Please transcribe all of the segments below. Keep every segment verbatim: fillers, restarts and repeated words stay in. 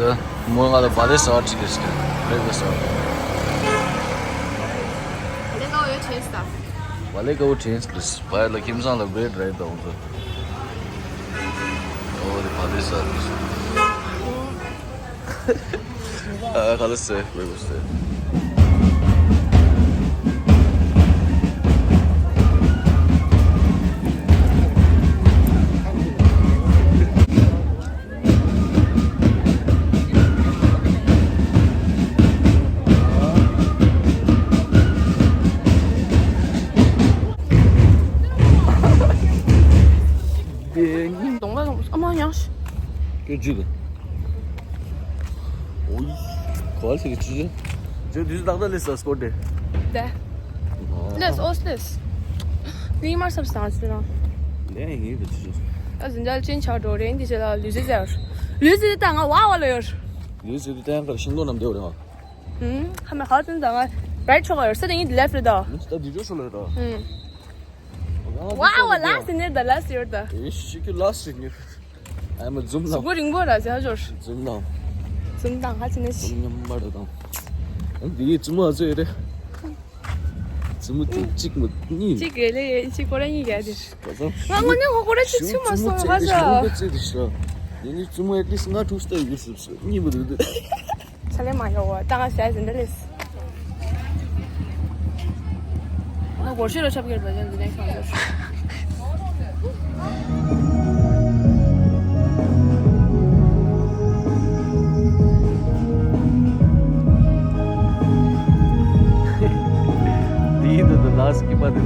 མོས་ང་ལ་བག་ལེབ་ཟ་བ་ཁྲིད་དེ་ཟེར། བག་ལེབ་ཟ་བ། བག་ལེབ་དཀར་པོ་དྲན་སོང་། བག་ལེབ་དཀར་པོ་དྲན་སོང་། བག་ལེབ་ལ་ཁྱིམ་ཚང་ལ་བྷི་རེཌ་རེད་དང་ཚོ། ཨོ་དེ་བག་ལེབ་ཟ་བ་ཁྲིད་སོང་། ཨ་ཁ་ལོ་སེ་བེ་བེ་སེ། གདོང་ལ་ཨ་མ་ཡང་ཞིག་སྐད་ཅིག་ལ། ཨོ་ཡི། ག་ལ་ཞིག་ཅི་ཅི། ཇོ་དུས་ཏག་ཏག་ལས་ས་སྐོར་དེ། དེ། ལས་ཨོ་ལས། ནི་མར་སབ་སང་ཅི་རང་། ལས་ཡིན་དུ་ཅི་ཅི། ཨ་ཟིན་ཅལ་ཅིན་ཆག་འགྲོ་རེད་འདི་ཅི་ལ་ལུས་ཟི་ཟེར། ལུས་ཟི་ད་ང་བ་བ་ལ་ཡོད། ལུས་ཟི་དེ་ཏན་ཁར་ཤིང་ཏོག་རྣམས་བདེ་བ་རེད་ཨ། ཧུམ། ཁ་མེ་ཁ་ཙན་ད་ང་རའིཊ་ཕྱོགས་ཡོད་ས་དེ་ཡིན་ལེཕ་རེད་ད། ད་འདི་ཅོ་ཤོ་ལ་རེད་ད། ཧུམ། ཝའོ། ལ་སི་ནེར་ད་ལ་སི་ཡོར་ད། ཨེ་ཤི་ཀི་ལ་སི་ནེར། ཨ་མ་འཛུམ་ལ། གཟུགས་པོ་རིང་པོ་ར་ཟེར་ཞོར། འཛུམ་ལ། འཛུམ་དང་ཧ་ཅི་ནས་ཤི། འཛུམ་མཉམ་པར་དང་། ཨ་འདི་ཡི་བཙུན་མ་ཚོ་ཡོད་རེད། བཙུན་མོ་གཅིག་གཅིག་མོ་གཉིས། གཅིག་རེད་ལེ་གཅིག་ཁོ་ར་གཉིས་རྒྱག་དེར། ང་དངོས་གནས་ཁོ་ཁོ་ར་གཅིག་ཚུད་མ་སོང་ཧ་ཟ། ཞུ་བཙུན་མོ་ཚེ་དེ་ཞུ་བཙུན་མོ་ཨེ་ཏི་ལིསི་ང་དྲུག་ལྟ་ཡོད་སྲིད་སྲིད་གཉིས་པོ་དེ་དེ། ཆ་ལེ་མ་ཡོ་བ་ཏང་ཤ་ཟིན་ད་ལེས། ང་སྒོར་ཤི་རོ་ཆབ་ཀྱི་རེད་པ་ཅན་འདི་ནས་ཁང་ཟེར། འདི་ཡིན་དུ་དུ་ལ་སི་ཀི་པ་དུ།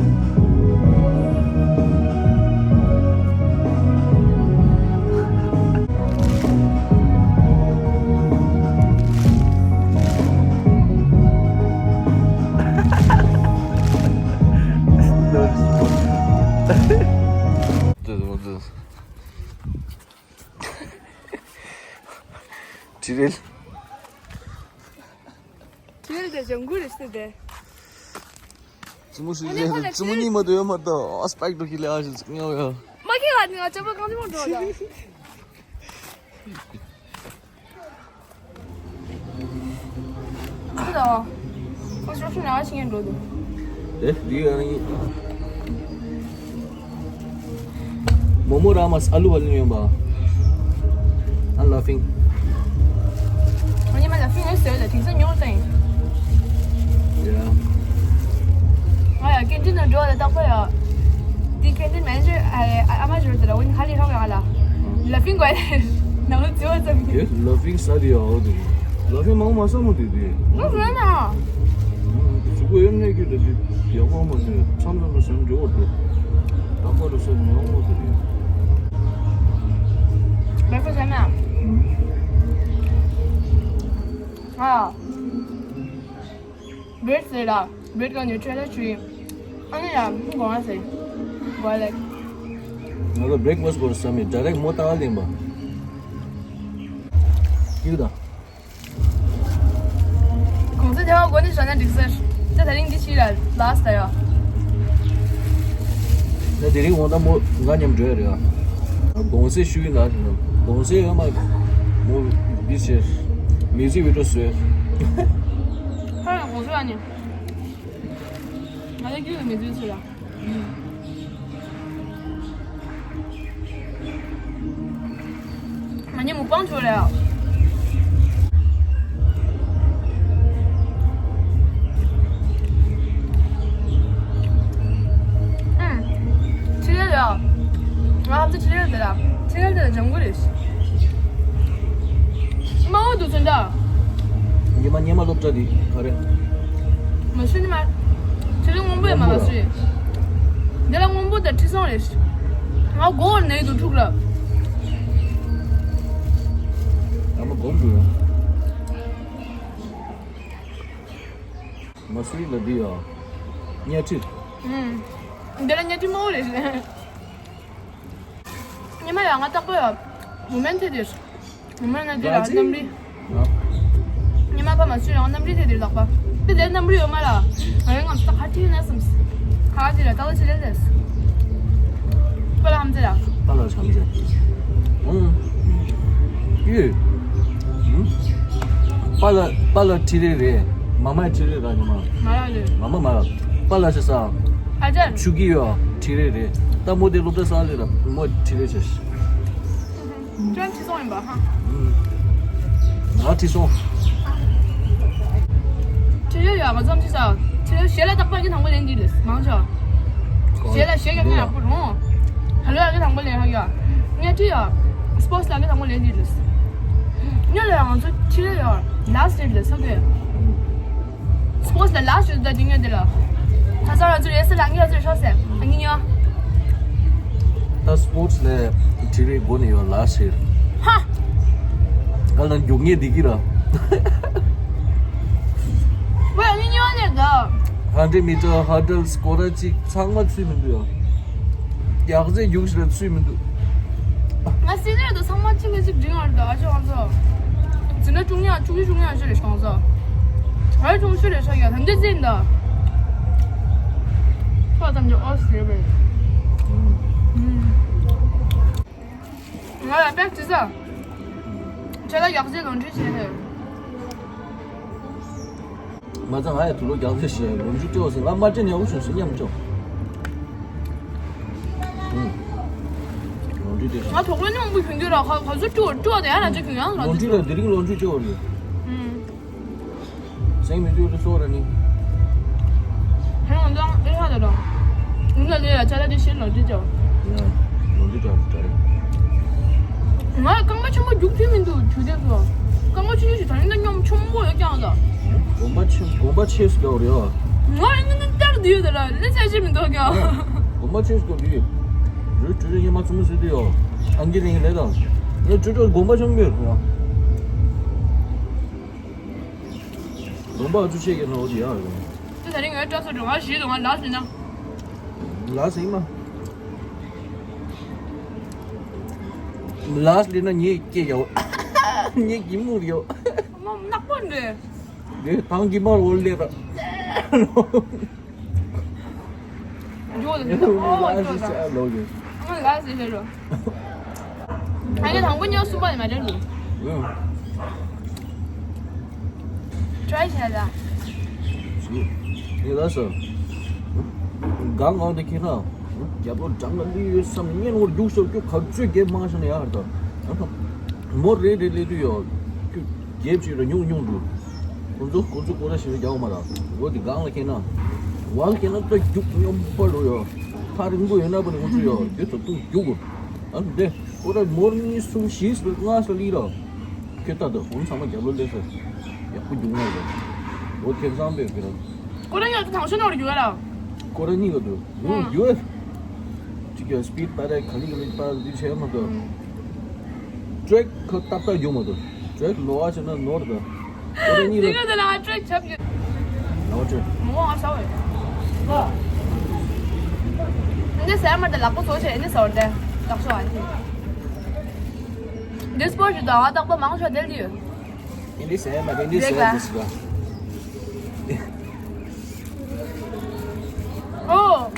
དྲི་རིལ། དྲི་རིལ་དེ་ལྗང་གུ་རེད་ཟེར་དེ། བཙུན་མོ་ཞིག་ལས་བཙུན་མོ་གཉིས་མ་གཏོགས་ཡོད་མ་རེད་ད། ཨ་སི་པེག་ཏུ་ཁྱི་ལས་ཨ་ཞིག་ངའོ་ཡ། མ་ཁྱི་ལ་ནི་ང་ཅག་པ་གང་ཅི་མ་འགྲོ་ད། ཁུ་ད། ཁོ་ཤོག་ཤོག་ནང་ཞིག་ཡིན་འགྲོ་འདུག་དེ་འདི་ཡང་ཡིན། མོ་མོ་ར་མ་ཨ་ལུ་བ་ལིན་ཡོང་པ། I'm laughing. ཨ་ནི་མ་ལ་ཕིང་ངོས་ཟེར་ལ་དེང་སང་ཉོ་ཙང་ཡིན། Yeah. ང་ཡ་ཀེན་ཊིན་ནང་འགྲོ་ལ་རྟག་པར་ཡ། དེ་ཀེན་ཊིན་མེ་ནེ་ཇར་ཨ་ཨ་མ་ཇོར་དེ་ལ་འོན་ཁ་ལི་ཧྲོག་ཡ་ལ། ལ་ཕིང་གོ་ཡ་ནང་ལོ་ཙི་བ་ཙམ་གྱིས། ཡེ་ལ་ཕིང་ས་དེ་ཡ་འོ་དེ། ལ་ཕིང་མང་མ་ས་མོ་དེ་དེ། ལོ་ཟེར་ན། ཟུག་པོ་ཡོད་ནས་ཀྱི་ད་ཅི་ཡག་པོ་མ་ཟེར་མཚམས་མཚམས་ལ་སེམས་འགྲོ་བ་འགྲོ། རྟག་པར་ལ་སེམས་ཡག་པོ་ཟེར་ཡ། Breakfast ཟེར་ན། ཨ། བྷི་རེཌ་ཟེར་ལ། བྷི་རེཌ་ག་ཉོ་ཆོས་ལ་ཆུ་ཡིན། ཨ་ནི་ཡ་མི་གོང་ཨ་ཟེར། གོ་ལེགས། ང་ལ་བྷི་རེག་ཕ་སི་སྐོར་བསམ་མེད། ཌའི་རེག་མོ་ཏང་ལེན་པ། ཡུ་དང་། གོང་ཚད་དེ་བ་གོ་ནི་བྱ་ན་འགྲིག་ཟེར། ད་དེ་རིང་འདི་ཕྱི་ལ་ལ་སི་ད་ཡ། ད་དེ་རིང་འོང་ད་མོ་ང་མཉམ་འགྲོ་ཡ་རེད་ཨ། གོང་ཚད་ཞུ་ཡིན་ལ་ཞུ་ན་གོང་ཚད་ཡོད་མ་མོ་འདི་བྱེད། མི་ཚེ་བི་ཌིའོ་བཟོས། ཧ་ཡང་གོང་ཚད་ཨ་ནི། ང་ལ་རྒྱུས་མི་འདུག་ཟེར་ལ། ང་ཉེ་མོ་པང་ཆོག་ལ། ཨང་། ཕྱི་ལ་ལ། ང་ཧམ་ཚ་ཕྱི་ལ་ལ་ལ། ཕྱི་ལ་ལ་ལ་ལྗང་གུ་རེད། མ་འོ་འདུག་ཚོན་འདྲ། ཉི་མ་ཉི་མ་སློབ་གྲྭ་འདི་ག་རེ། མ་ཤི་ནི་མ། ཆུ་ཚོད་སྔོན་པོ་ཡོད་མ་མ་སུ་ཡིན། འདི་ལ་སྔོན་པོ་དང་ཁྲི་སྲོང་རེད། ང་སྒོ་བར་ནས་འདུག་ཐུག་ལ། ཨ་མ་སྒོམ་འདུག་ཡ། མ་སུ་ཡིན་ལ་འདི་ཡ། གཉའ་ཁྲི། ཨུམ། འདི་ལ་གཉའ་ཁྲི་མང་པོ་རེད། ཉི་མ་ཡང་ང་རྟག་པར་ཡང་མུ་མེན་ཐེ་དེར། མུ་མེན་ན་དེ་རང་གནམ་རི། ཉི་མ་ཕ་མ་ཚུར་རང་གནམ་རི་ཐེ་དེར་ལག་པ། དེ་དེར་གནམ་རི་ཡོད་མ་ལ། ང་རང་ངམ་སྟག་ཁ་ཐི་ན་སམ། ཁ་དེ་ར་ཏག་ལ་ཆེ་ལེ་ལེས། པ་ལ་ཧམ་ཚེ་ར། པ་ལ་ཧམ་ཚེ། ཨང་། ཡོད། ཨང་ པཱ་ལགས་པཱ་ལགས་ཁྲི་རེ་རེད། མ་མ་ཁྲི་རེ་ར་ཉི་མ། མ་ལགས་རེད། མ་མ་མ་ལགས་པཱ་ལགས་ཤ་ས། ཨ་ཅག་ཆུ་གི་ཡོ་ཁྲི་རེ་རེད། ད་མོ་དེ་སློབ་གྲྭ་ས་ལེ་ར་མོ་ཁྲི་རེ་ཆེ། ཁྱོད་ཁྲི་སྲོང་ཡིན་པ་ཧ། ང་ཁྲི་སྲོང་། ཁྲི་རེ་ཡོ་ང་ཙམ་ཅི་ས། ཁྲི་རེ་ཞེ་ལ་རྟག་པར་གྱི་དང་པོ་ལེན་གྱི་རེད་མང་ཆོག་ཞེ་ལ་ཞེ་གི་ང་ཡག་པོ་རུང་། ཧ་ལོ་ཡག་གི་དང་པོ་ལེན་ཧ་ཡོ། ངས་ཁྲི་ཡོ། སྤོར་སི་ལ་གི་དང་པོ་ལེན་གྱི་རེད། ཉོ་ལ་ང་ཚོ་ཁྲི་རེ་ཡོ་ལ་སི་ཊི་རེད་ལ་ས་གི། སྤོར་སི་ལ་ལ་སི་ཊི་རེད་ད་དེ་ཉོ་དེ་ལ། ད་ས་ར་ཚོ་རེ་ས་ལ་ངས་ཚོ་ཤོག་སེ་ཨ་ཉི་ཉོ། ད་སྤོར་སི་ལ་ཁྲི་རེ་སྒོ་ནས་ཡོ་ལ་སི་ཊི་རེད། ཧ། ག་ལ་རྒྱུག་ངེས་འདི་གི་ར། ཝེ་ཨ་ཉི་ཉོ་ནས་ད། ཧན་ཌེ་མི་ཊར་ཧར་ཌལ་སི་སྐོར་ར་གཅིག་ཚང་མ་ཚུད་མི་འདུག་ཡ། ཡག་རྫས་རྒྱུགས་ཤིག་ལ་ཚུད་མི་འདུག་ང་སྲིད་ནས་དུ་ཚང་མ་ཆིག་ལ་ཆིག་འགྲིག་ཡོད་རེད་ད་ཨ་ཅག་ང་ཚོ། འཛིན་གྲྭ་བཅུ་གཉིས་བཅུ་གཉིས་བཅུ་གཉིས་ཤོད་རེད་ཤག་ང་ཚོ། ང་ཆུང་ཤོད་རེད་ཤག་ཡ་ད་འདི་འཛིན་ད། ཁོ་ཐམས་ཅད་ཨོ་སི་རེད་པས། ང་ལ་པེག་ཅི་ཟ། ཁྱེད་ལ་ཡག་རྫས་ལོངས་སྤྱོད་བྱས་ཏེ། མ་ཚང་ང་ཡ་དུ་ལོ་རྒྱག་ཚེ་ཞེས་ལོ་མཇུག་སྤྲད་འོ་ཟེར་ང་མ་སྤྲད་ནས་འུ་ཤོང་ཞིག་མཉམ་ཆོག་ལོ་མཇུག་སྤྲད། ང་དོག་ལོ་ཉུང་པོ་གྱོན་གྱི་ར་ཁ་ཁ་ཚོ་ཀྲུ་ཀྲུ་དེ་ཡ་ན་ཅིག་གྱོན་ཡང་ལོ་མཇུག་ལ་དེ་རིང་ལོ་མཇུག་སྤྲད་འོ་རེད། སེང་མི་འདུག་རེ་སོ་ར་ནི། ཧེ་ང་ཚང་ཨེ་ཧ་ད་ར། ང་ལ་ལས་ལ་ཅ་ལ་དེ་ཤེས་ལོ་མཇུག་སྤྲད། ཡ། ལོ་མཇུག་སྤྲད་འདྲ་རེད། ང་རྐང་པ་ཆེན་པོ་རྒྱུག་ཐུབ་མི་འདུག་དུས་དེབ་ལ། རྐང་པ་ཆུང་ཆུང་ཞིག་ད་ཡིན་ན་སྙོམས་ཆུང་པོ་ཡོད་ཀྱང་ད། དགོན་པ་ཆེ་དགོན་པ་ཆེ་སུ་དགའ་བ་རེད་བ། ང་ཡིན་ན་སྟག་འདི་ཡོད་ད་ར་ལས་ཚད་ཅིག་མི་འདུག་ཀྱང་། དགོན་པ་ཆེ་སུ་དགའ་འདི་ཡོད། རུས་ཀྲུ་རེ་ཉི་མ་ཚུམ་སུ་དུ་ཡོད། ཨང་ཀི་རིང་ལས་དང་། ངས་ཀྲུ་ཀྲུ་དགོན་པ་ཆུང་མོ་ཡོད་ར། དགོན་པ་ཨ་ཚུ་ཆེ་གེ་ན་འོ་དི་ཡ་རེད། དེ་ད་རིང་ངའི་སྐྲ་ཚོ་འགྲོ་ང་ཞིག་འདུག་ང་ལགས་ཟིན་ན། ལགས་ཟིན་མ། ལགས་ལེ་ན་ངས་སྐྱེ་ཡོ། ངས་གི་མུར་ཡོ། མ་ནག་པོ་འདྲེ། དེ་ཐང་གི་མར་འོ་ལེ་ར། འགྱོ་ལ་འགྱོ་ལ་ཨོ་འགྱོ་ལ། ལོ་གི། ཨ་མ་ལ་ཟེར་ཟེར་རོ། ཨ་ནི་དང་པོ་ཉོ་གསུམ་པ་ཡི་མ་དྲན་ལུ། ཨུ། ཊྲའི་བྱས་ལ། ཞི། ངས་ལ་ཟེར། གང་གང་དེ་ཁྱེད་ན། རྒྱབ་ལོ་འགྲམ་ལ་ལུས་ཡོད་བསམ་ནས་སྔན་འོར་རྒྱུགས་ཤོར་རྒྱུ་ག་ཚོད་རྒྱབ་མང་ཤ་ན་ཡག་རེད་ད། མོ་རེ་རེ་ལས་དུས་ཡོད། རྒྱབ་ཅིག་ལ་ཉུང་ཉུང་འགྲོ། ཁོ་ཚོ་ཁོ་ཚོ་ཀོ་ར་ཞིག་རྒྱག་མ་ར། འོ་དེ་གང་ལ་ཁེན་ན། ཝང་ཁེན་ན་ད་རྒྱུག་སྙོམས་པ་རོ་ཡོ། ཐག་རིང་པོ་ཡོད་ན་པ་ནི་ཁོ་ཚོ་ཡོ་རྒྱུ་ད་ཏུ་རྒྱུག་གོ། ཨ་དེ་ཀོ་ར་མོར་གཉིས་གསུམ་བཞི་ལྔ་ས་ལི་ར། ཁེ་ད་ད་ཧོན་ཚང་མ་རྒྱབ་ལོ་ལས་ས། ཡག་པོ་རྒྱུག་མ་ར། འོ་ཁེན་སང་པེ་ཁེ་ར། ཀོ་ར་ཡོ་ད་ཐང་ཤོ་ནོར་རྒྱུག་ར། ཀོ་ར་གཉིས་ག་དུ། འོ་རྒྱུག་ཨ། ཅིག་གི་སི་པིཌ་པ་ར་ག་ལི་ག་ལི་པ་འདི་བྱས་མ་ཐུབ། ཊྲེག་ཁ་ཏག་ཏག་རྒྱུག་མ་ཐུབ། ཊྲེག་ལོ་ཨ་ཆེ་ན་ནོར་ད། ཀོ་ར་གཉིས་ལ། འདི་ག་དེ་ལ་ཊྲེག་ཆབ་ཀྱི། ནོར་ཊྲེག་མོ་ཨ་ས་བས། འདི་ཟས་མ་དེ་ལག་པ་བཟོ་བྱས་འདི་ཟོར་ཏེ། ལག་ཤོ་ཨ་ནི། འདི་སྤོར་ཞུ་དང་ཨ་རྟག་པ་མང་ཤོས་དེ་འདི་ཡོད། འདི་ཟས་མ་དེ་འདི་ཟས་འདི་ཟ། ཨོ།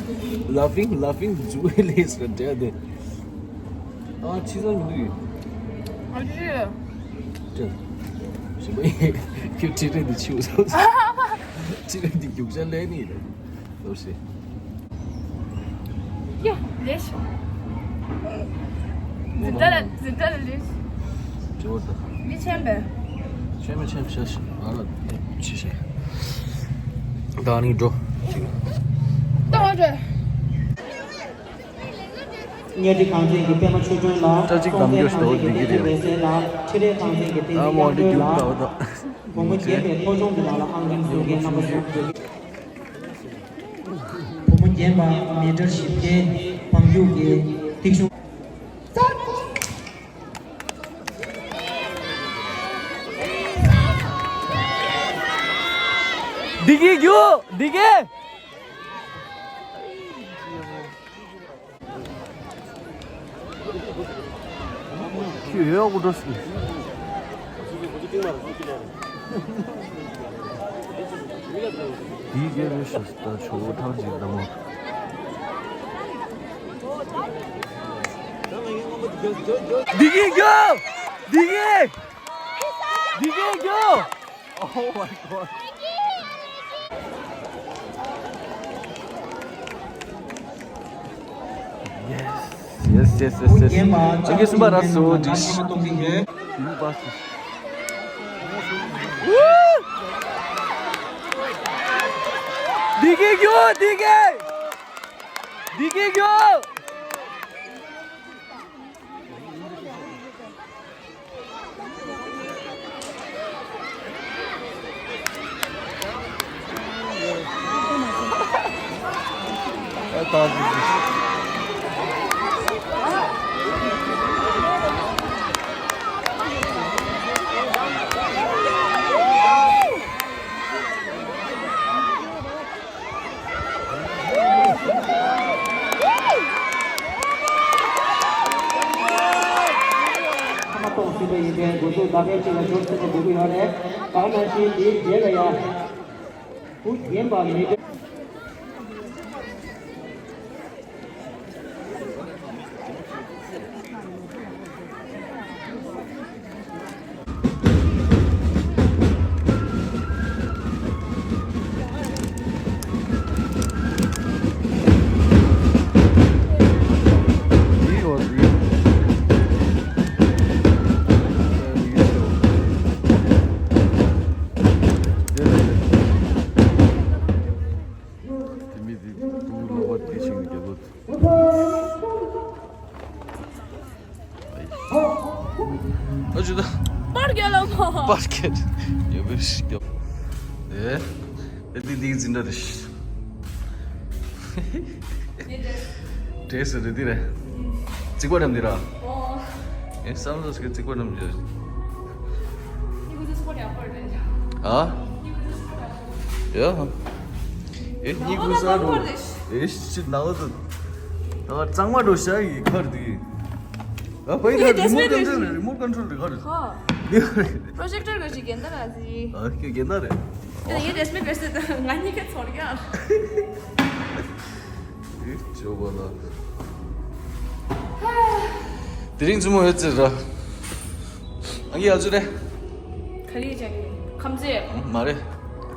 Laughing, laughing, Julie is the dead. ཨ་ཕྱི་ཟ་མི་འདུག་ཡོད། ཨ་ཕྱི། ཅི། ཞིམ་པ་ཡིན། ཁྱོད་ཁྲི་རེ་འདི་ཆུ་བཟོ། ཁྲི་རེ་འདི་རྒྱུག་ཤ་ལས་ནི་རེད། ལོ་ཤེ། ཡ། ལེ་ཤ། འཛིན་གྲྭ་ལ་འཛིན་གྲྭ་ལ་ལེ་ཤ། ཇོ་ད། འདི་ཆེན་པས། ཆེན་མི་ཆེན་ཤ་ཤ་ཨ་ར་ཆེ་ཤ། ད་ནི་འགྲོ། ད་འགྲོ། གཉའ་ཁྲི་གངས་ཅན་གྱི་པད་མ་ཆོས་སྒྲོན་ལགས། སྐྲ་གཅིག་སྐྱོང་མཛད་གནང་མཁན་དེ་གི་རེད། ལེགས་གསན་ལགས། ཁྲི་རལ་གངས་ཅན་གྱི་བསྟན་འཛིན་དབྱངས་སྒྲོན་ལགས། བུ་མོ་རྒན་པའི་ཐོ་ཆུང་གི་ནང་ལ་ཨང་རིམ་བཟུང་མཁན་རྣམ་པ་ཚོ། བུ་མོ་རྒན་པ་མི་ཊར་བཞི་བརྒྱའི་བང་རྒྱུག་གི་ཏིག་གཞུང་། འདི་གི་རྒྱུག་འདི་གི། ཁྱོད་ཡོད་དགོས་འགྲོ་སྲིད། དེའི་རྒྱལ་པོའི་ཞབས་ལྟ་ཆུ་བོ་ཐང་ཅིག་འདམ་མོ། འདི་གིས་རྒྱུག་འདི་གིས། འདི་གིས་རྒྱུག Oh my god. Yes. Yes, yes, yes, yes. Thank you so much, Rasu. Dish. Woo! D K kyo, D K! D K kyo! ཁ་མ་གཏོགས་ཟིན་པ་ཡིན་པས། འགོ་ཚུགས་ཟླ་ཕལ་ཆེར་ལ་འབྱོར་ཐུབ་པ་དགོས་ཀྱི་ཡོད་རེད། ད་ནང་བཞིན་འདིའི་རྗེས་ལ་ཡང་། བུ་རྒན་པ་མི་འདྲ། དེ་མི་དེ་དུག་ལོག་པ་དེ་ཞིག་རྒྱབ་ལོ། ཨ་ཅུ་ད། པར་རྒྱབ་ལ་མ། པར་རྒྱབ། ཡོད་པའི་ཞིག་རྒྱབ། ཨེ། ཨེ་དེ་དེ་འཛིན་གྲྭ་རེད། འདྲེས་སུ་རེད་དེ་རེད། རྩིག་པ་འགྲམ་དེ་ར། ཨོ། ཨེ་བསམ་བློ་ཞིག་རྩིག་པ་འགྲམ་རེད། ཨ། ཡ། ཨེ་གཉིས་ཀུན་ས་རུ། ཨེ་ཤི་ནའོ་དུ། ད་གཙང་མ་འགྲོ་ཤ་ཡི་ཁར་དེ། ཨ་ཕའི་ད་རི་མོ་ཊི་ཀོན་ཊོལ་རེད། རི་མོ་ཊི་ཀོན་ཊོལ་རེད་ཁར། ཧ། པྲོ་ཇེག་ཊར་ག་ཞིག་རྒན་ད་ར་ཟི། ཨ་ཁྱོད་རྒན་ད་རེད། དེ་ཡེ་ཌེ་སི་མེ་ཊི་རེད་ཟེར་ད་ང་གཉིས་ཀ་ཚོར་ཡ། ཨེ་ཇོ་བ་ལ། དེ་རིང་ཙུ་མོ་ཧེ་ཙི་ར། ཨང་ཀི་ཨ་ཙུ་རེད། ག་རེ་བྱ་གི་ཁམ་ཚེ། མ་རེད།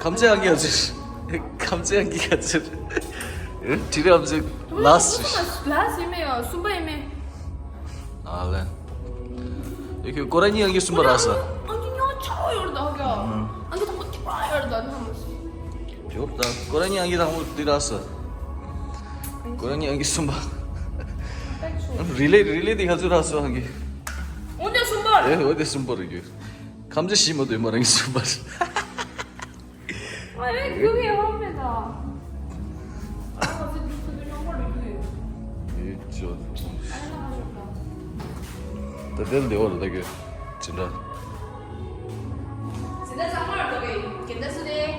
ཁམ་ཚེ་ཨང་ཀི་ཨ་ཙུ། ཁམ་ཚེ་ཨང་ཀི་ཨ་ཙུ། ཨེ་དྲི་རེད་ཨ་ཙུ། ལ་སི། ལ་སི་ཡིན་མེད་ཡ་གསུམ་པ་ཡིན་མེད། ཨ་ལེ། ཨེ་ཁྱོད་ཀོ་ར་ཉི་ཨང་ཀི་གསུམ་པ་རག་སོང་། ཨང་ཀི་ཉོ་ཆོག་ཡོད་རེད་ད་ཁྱོད། ཨང་ཀི་དང་པོ་ཐིག་པ་ཡོད་རེད་ད་ནམ། ཡོད་ད་ཀོ་ར་ཉི་ཨང་ཀི་དང་པོ་འདི་རག་སོང་། ཀོ་ར་ཉི་ཨང་ཀི་གསུམ་པ། རི་ལེ་རི་ལེ་འདི་ག་ཚོད་རག་སོང་ཨང་ཀི། འོ་དེ་གསུམ་པ། ཨེ་འོ་དེ་གསུམ་པ་རེད་ཁྱོད། ཁམ་ཚེ་ཞིམ་མ་འདོད་མ་རང་གི་གསུམ་པ་རེད། ཨ་རེ་རྒྱུག་ཡོད་ཧོ་མེད་ད། ཨ་ང་ཚོ་རྒྱུག་ཐུབ་པའི་རྣམ་པ་རུ་རྒྱུག་ཡོད། ཨེ་ཅོ། ཨ་ཡ་ང་ཞོག་ད། ད་དེར་ལེ་བར་ད་གི་ཅི་འདྲ། ཛིན་གྲྭ་ཚང་མར་འགྲོ་གི་རྒན་ད་སུ་རེད།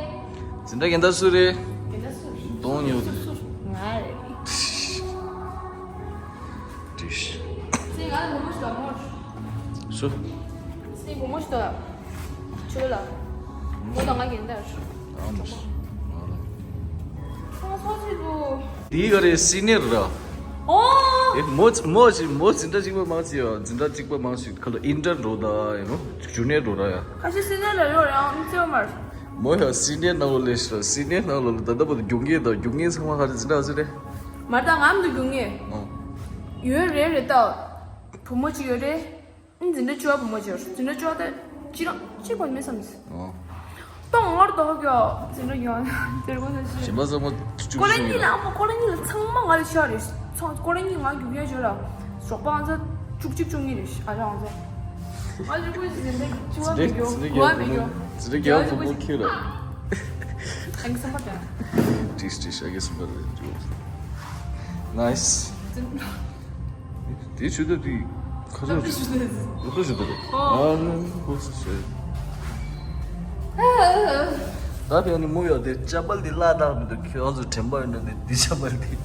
ཛིན་གྲྭ་རྒན་ད་སུ་རེད། རྒན་ད་སུ་རེད། གདོང་ཉོ་དེ། ང་རེད། ཏིཤ། སེང་ང་ལ་མོ་ཞིག་མོ། སུ། སེང་གོ་མོ་ཞིག་ད། ཆུ་ལ། མོ་དང་ང་གིན་དར། ཨ་མོ། ང་ལ། ང་སོ་ཆི་དུ། དེའི་ག་རེ་སི་ནི་ཡར་ར། ཨོ། ཨེ་མོ་མོ་ཞིག་མོ་འཛིན་གྲྭ་གཅིག་པ་མང་ཆེ་ཡ་འཛིན་གྲྭ་གཅིག་པ་མང་ཞིག་ཁ་ལ་ཨིན་ཊར་འགྲོ་ད་ཡིན་ནོ་ཇུ་ནི་ཡར་འགྲོ་ར་ཡ། ཁ་ཤས་སི་ནི་ཡར་ལ་ཡོད་ར་ཡང་ཨིན་ཙེ་མར། མོ་ཡང་སི་ནི་ཡར་ནང་ལོགས་ལས་ཤི་ར། སི་ནི་ཡར་ནང་ལོགས་ལ་ད་ལྟ་བར་དུ་རྒྱུག་མཁན་དང་རྒྱུག་མཁན་ཚང་མ་ཧ་རེ་འཛིན་གྲྭ་ཧ་ཟི་རེད། མར་ད་ངམ་དུ་རྒྱུག་མཁན། ཨོ། ཡོད་རེད་རེད་ད། བུ་མོ་གཅིག་ཡོད་རེད། ཨིན་འཛིན་གྲྭ་བཅུ་པ་བུ་མོ་གཅིག་ཡོད་རེད། འཛིན་གྲྭ་བཅུ་པ་ད་གཅིག་རང་གཅིག་པ་མེད་བསམ་ཟི། ཨོ། ཏོང་ངར་ཏོག་གྱོ་འཛིན་གྲྭ་གྱོ་དེར་གོ་ན་ཤི། གཞན་པ་ཚང་མ་བཅུ་གཅིག་ཀོ་ར་གཉིས་ལ་ཨ་མ་ཀོ་ར་གཉིས་ལ་ཚང་མ་ང་ལ་ཤ་རེད། ཚང་ཀོ་ར་གཉིས་ང་རྒྱུག་ཡ་ཤོད་ར། ཞོགས་པ་ང་ཚོ་བཅུ་གཅིག་བཅུ་གཉིས་རེད་ཨ་ཅག་ང་ཚོ། ང་ཚོ་ཀོ་ཟིན་ཏེ་བཅུ་བ་མི་གྱོ་དགུ་བ་མི་གྱོ། ཟིན་ཏེ་རྒྱལ་བ་ཕུག་པོ་ཁྱེར་ར། ཨང་གི་སམ་པ་ད། ཏིས་ཏིས་ཨང་གི་སམ་པ་རེད་འགྲོ། ནའིས། དེ་ཆུ་ད་དེ་ཁ་ཤས་ལོ་ཏོ་ཞུ་ད་རེད། ཨ་ནི་ཁོ་སུ་ཟེར། ད་དེ་ནི་མོ་ཡོད་དེ་ཅ་པལ་དེ་བརླག་བཏང་མི་འདུག་ཁྱོད་ཚོ་དྲན་པ་ཡོད་ན་ནི་དེ་ཅ་པལ་དེ་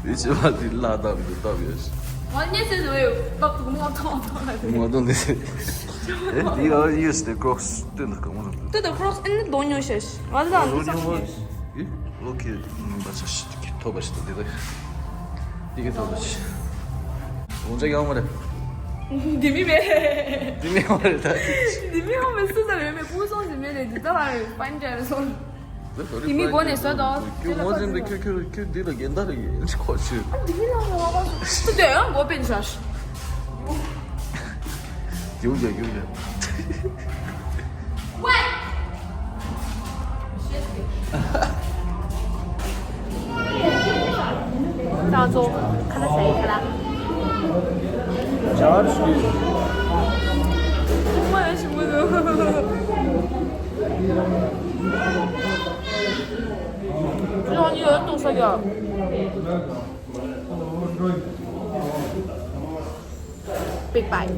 དེ་ཅ་པལ་དེ་བརླག་བཏང་མི་འདུག་སྟབས་ཡོད་ཤི། ང་ཉེ་ཚེ་ཟེར་བའི་སྟབས་དུ་མོ་ཐོང་ཐོང་ལ་དེ། མོ་ཐོང་དེ་ཨེ་འདི་ཨ་ཡེས་དེ་ཀྲོག་སི་སྟོན་ད་གང་མོ་ལ། དེ་ད་ཀྲོག་སི་ཨེ་ནི་གདོང་ཉོ་ཤེས་ང་ལ་འདི་ཙམ་ཉོ་ཤེས། ཨི་ལོ་ཁེ་ནི་འབའ་ཆ་ཤི་ཐོབ་པ་ཞིག་ཏུ་འདི་ལ་འདི་གི་ཐོབ་པ་ཞིག་དགོངས་འཇགས་ཡོང་མ་རེད། འདི་མི་མེད། འདི་མི་ཧོ་རེད་ད། འདི་མི་ཧོ་མེད་སུ་ད་རེད་མེད་པུ་སོང་ཟིན་མེད་རེད་འདི་ད་ལ་རེད་ཕན་ཅར་སོང་། འདི་མི་སྒོ་ནས་བཟོས་དོ། ཁྱོད་ངོ་ཟིན་པའི་ཁྱོད་ཁྱོད་ཁྱོད་འདི་ལ་འགན་ད་རེད་ཁོ་ཆུ། ཨ་འདི་མི་ལ་ངོ་བ་སུ་དེ་ཡང་མགོ་པན་ཤ། རྒྱུག་རྒྱག་རྒྱུག་རྒྱག་ཙང་ཙོ་ཁ་ན་ཟའི་ཁ་ལ། ཇར་ཤི། ཅི་ཡང་ཉི་ཡོད་གཏོང་ས་རྒྱ། Big bite.